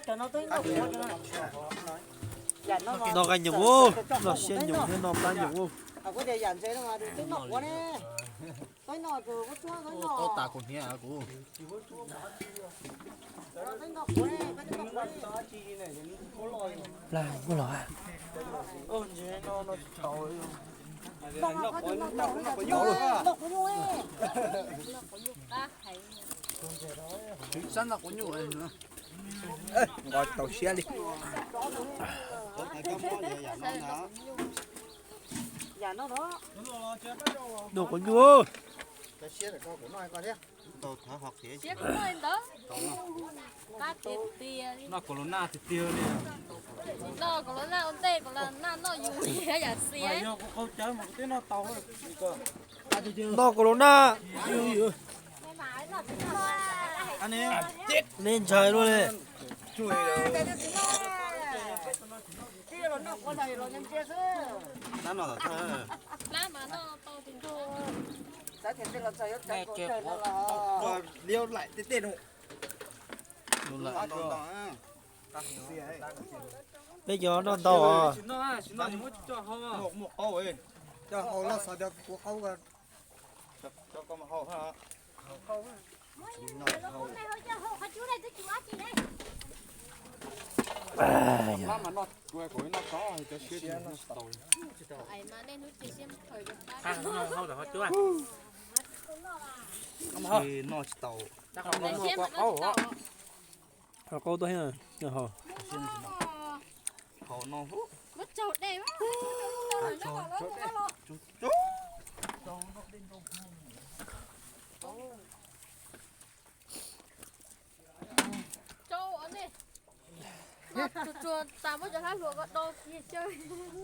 Noj qab nyoos ub, noj siab nyoos thiab noj qab nyoos ub. Plag muaj los. Sab noj quav nyuj, nqos tau siab li. Noj quav nyuj. Siab kuj muaj li ntawd. Qab tiag tiag li. Noj kaus laus naj tiag tiag li. Tsis noj kaus laus naj ua ntej, kaus laus naj noj yus yam xiav. Yog kuv qaug cawv mas kuv twb noj tau. Noj kaus laus naj. Neb ntshai luaj li. Plab mas noj tau tus nrog. Liab laim tej tej no. Peb cov noj ntau os. Muaj qaub, coj hau los xav tias kuv qaub. Noj tsis tau. Qaub tuaj thiab. Haus no. Tsuag tsuag tas muab cov hlab hluas ko do kiag xwb.